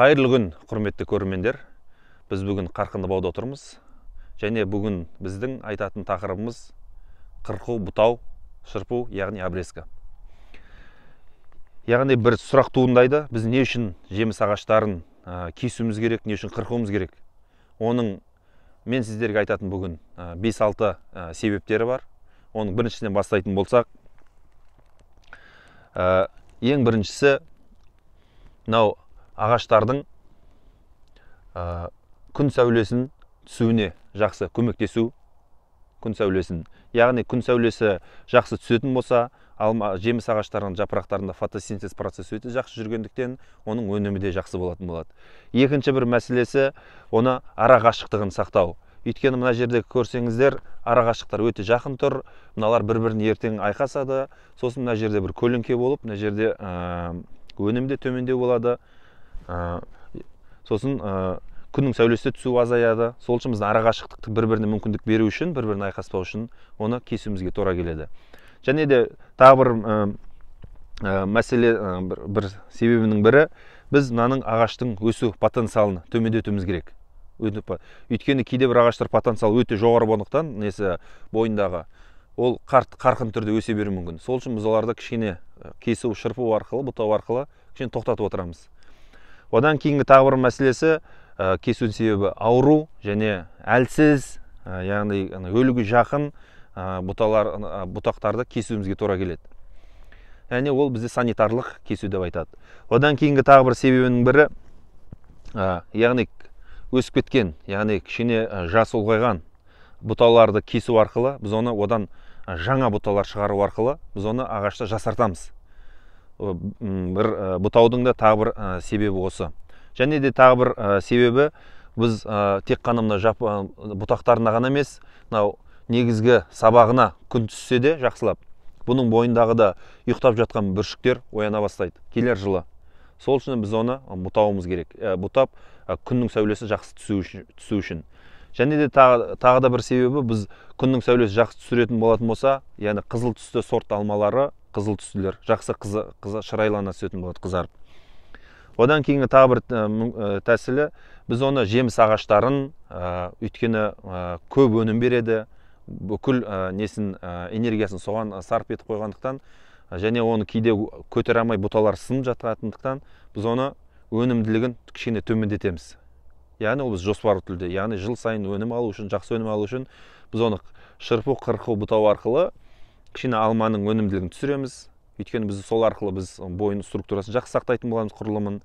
Қайырлы күн, құрметті көрермендер. Біз бүгін Қарқынды бауда отырмыз. Және бүгін біздің айтатын тақырыбымыз қырқу, бұтау, шырпу, яғни обрезка. Яғни бір сұрақ туындайды. Біз не үшін жеміс ағаштарын кесуіміз керек, не үшін қырқуымыз керек? Оның мен сіздерге айтатын бүгін 5-6 себептері бар. Оның біріншісінен бастайтын болсақ, ең біріншісі мынау ағаштардың күн сәулесін түсуіне жақсы көмектесу. Күн сәулесін, яғни күн сәулесі жақсы түсетін болса, алма жеміс ағаштарының жапырақтарында фотосинтез процесі өте жақсы жүргендіктен, оның өнімі де жақсы болатын болады. Екінші бір мәселесі, оны ара қашықтығын сақтау. Өйткені мына жерде көрсеңіздер, ара қашықтар өте жақын тұр. Мыналар бір-бірін ертең айқасады. Сосын мына жерде бір көлеңке болып, мына жерде өнім де төмендеу болады. Сосын күннің сәулесі түсу азаяды. Сол үшін біз ара қашықтықты бір-біріне мүмкіндік беру үшін, бір-бірін айқаспау үшін оны кесуімізге тура келеді. Және де тағы бір мәселе, бір себебінің бірі, біз мынаның ағаштың өсу потенциалын төмендетуіміз керек. Өйткені кейде бір ағаштар потенциалы өте жоғары болғандықтан, несі бойындағы ол қарқын түрде өсе беруі мүмкін. Сол үшін біз оларды кішкене кесу, шырпу арқылы, бұтау арқылы кішкене тоқтатып отырамыз. Одан кейінгі тағы бір мәселесі, кесудің себебі ауру және әлсіз, яғни өлуге жақын бұтақтарды кесуімізге тура келеді. Яғни ол бізде санитарлық кесу деп айтады. Одан кейінгі тағы бір себебінің бірі, яғни өсіп кеткен, яғни кішкене жас ұлғайған бұталарды кесу арқылы біз оны одан жаңа бұталар шығару арқылы біз оны ағашты жасартамыз. Бір бұтаудың да тағы бір себебі осы. Және де тағы бір себебі, біз тек қана мына бұтақтарына ғана емес, мынау негізгі сабағына күн түссе де жақсылап, бұның бойындағы да ұйықтап жатқан бүршіктер ояна бастайды келер жылы. Сол үшін біз оны бұтауымыз керек. Бұтап, күннің сәулесі жақсы түсу үшін. Және де тағы да бір себебі, біз күннің сәулесі жақсы түсіретін болатын болса, яғни қызыл түсті сорт алмалары, қызыл түстілер жақсы шырайлана түсетін болады, қызарып. Одан кейінгі тағы бір тәсілі, біз оны жеміс ағаштарын, өйткені көп өнім береді, бүкіл несін, энергиясын соған сарп етіп қойғандықтан, және оны кейде көтере алмай бұталар сынып жатқандықтан, біз оны өнімділігін кішкене төмендетеміз. Яғни ол біз жоспарлы түрде, яғни жыл сайын өнім алу үшін, жақсы өнім алу үшін біз оны шырпу, қырқу, бұтау арқылы кішкене алманың өнімділігін түсіреміз. Өйткені біз сол арқылы біз бойының структурасын жақсы сақтайтын боламыз, құрылымын,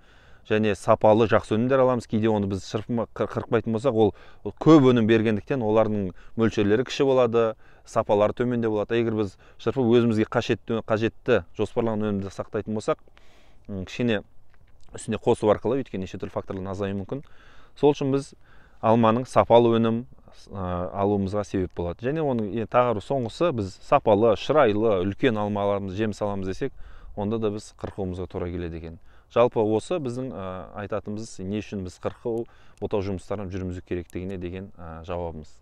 және сапалы жақсы өнімдер аламыз. Кейде оны біз қырқпайтын болсақ, ол көп өнім бергендіктен олардың мөлшерлері кіші болады, сапалары төменде болады. Егер біз шырпып өзімізге қажетті жоспарланған өнімді сақтайтын болсақ, кішкене үстіне қосу арқылы, өйткені неше түрлі факторлар азаюы мүмкін. Сол үшін біз алманың сапалы өнім алуымызға себеп болады. Және оның тағы бір соңғысы, біз сапалы, шырайлы, үлкен алма аламыз, жеміс аламыз десек, онда да біз қырқуымызға тура келеді екен. Жалпы осы біздің айтатынымыз, не үшін біз қырқу, бұтау жұмыстарын жүргізу керектігіне деген жауабымыз.